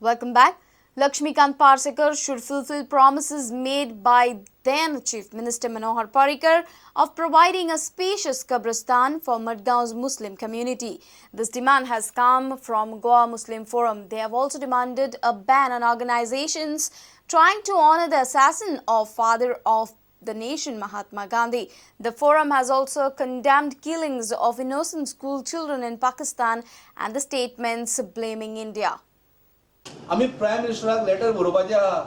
Welcome back. Laxmikant Parsekar should fulfill promises made by then Chief Minister Manohar Parrikar of providing a spacious Kabristan for Madgaon's Muslim community. This demand has come from Goa Muslim Forum. They have also demanded a ban on organizations trying to honor the assassin of father of the nation, Mahatma Gandhi. The forum has also condemned killings of innocent school children in Pakistan and the statements blaming India. आमी prime मिनिस्टराक letter बरोवपाचें आहा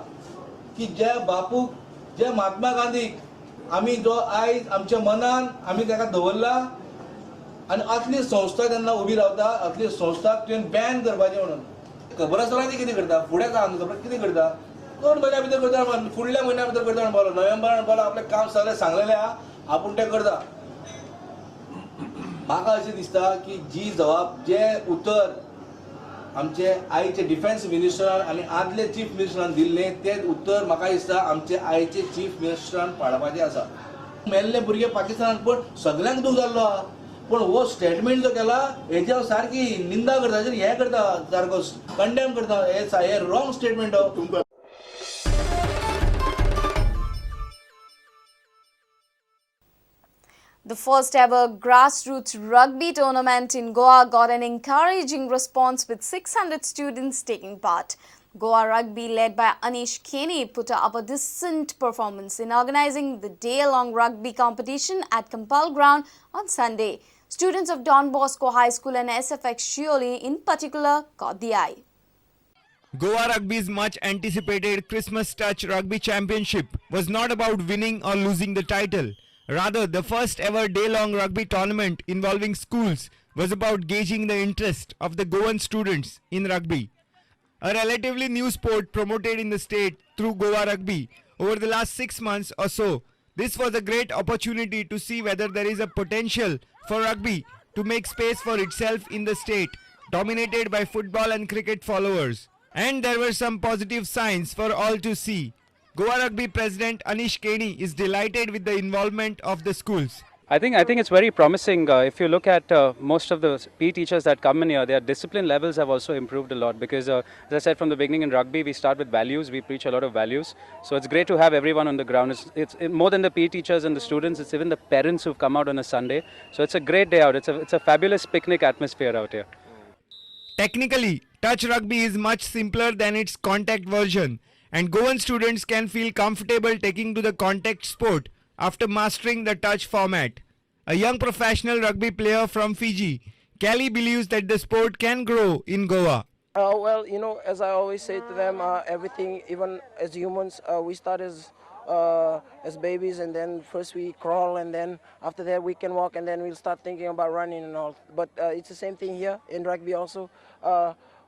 की जे बापूक, जे महात्मा गांधीक आमी जो आयज आमच्या मनान आमी ताका दवरला आनी असली संस्था जेन्ना उबी रावता, असली संस्थाक तुवें बॅन करपाचें म्हणून. खबर आसतना ती कितें करता, फुडें सांग खबर कितें करता, 2 म्हयन्या भितर करता, फुडल्या म्हयन्या भितर करता म्हणपालो, नोव्हेंबरान म्हणपालो आपलें काम सगळें सांगलेलें आहा, आपूण तें करता. म्हाका अशें दिसता की जी जबाब जें उतर आमचे आयचे डिफेन्स मिनिस्टरान आनी आदले चीफ मिनिस्टरान दिल्लें तें उत्तर म्हाका दिसता आमचे आयचे चीफ मिनिस्टरान पाळपाचें आसा. मेल्ले भुरगे पाकिस्तानान पण सगळ्यांक दूख जाल्लो आहा, पूण हो स्टेटमेंट जो केला हेची हांव सारकी निंदा करता, हें करता, सारको कंडेम करता, हें रॉंग स्टेटमेंट हो. The first ever grassroots rugby tournament in Goa got an encouraging response with 600 students taking part. Goa Rugby, led by Anish Keni, put up a decent performance in organizing the day-long rugby competition at Campal Ground on Sunday. Students of Don Bosco High School and SFX Siolim in particular caught the eye. Goa Rugby's much anticipated Christmas Touch Rugby Championship was not about winning or losing the title. Rather, the first ever day-long rugby tournament involving schools was about gauging the interest of the Goan students in rugby. A relatively new sport promoted in the state through Goa Rugby over the last 6 months or so, this was a great opportunity to see whether there is a potential for rugby to make space for itself in the state, dominated by football and cricket followers. And there were some positive signs for all to see. Goa Rugby President Anish Keni is delighted with the involvement of the schools. I think it's very promising. If you look at most of the PE teachers that come in here, their discipline levels have also improved a lot because, as I said from the beginning, in rugby we start with values, we preach a lot of values. So it's great to have everyone on the ground. It's more than the PE teachers and the students, it's even the parents who've come out on a Sunday. So it's a great day out. It's a fabulous picnic atmosphere out here. Technically, touch rugby is much simpler than its contact version, and Goan students can feel comfortable taking to the contact sport after mastering the touch format. A young professional rugby player from Fiji, Kelly believes that the sport can grow in Goa. Well, you know, as I always say to them, everything, even as humans, we start as babies, and then first we crawl, and then after that we can walk, and then we'll start thinking about running and all. But it's the same thing here in rugby also.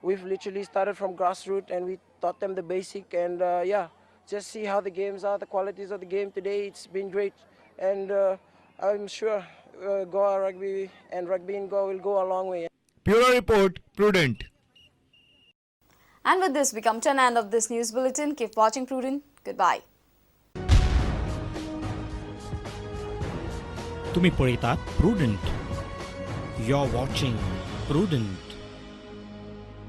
We've literally started from grassroots, and we taught them the basic, and yeah, just see how the games are, the qualities of the game today. It's been great, and I'm sure Goa Rugby and rugby in Goa will go a long way. Bureau Report, Prudent. And with this, we come to an end of this news bulletin. Keep watching Prudent. Goodbye. तुम्ही पळयतात Prudent. You're watching Prudent.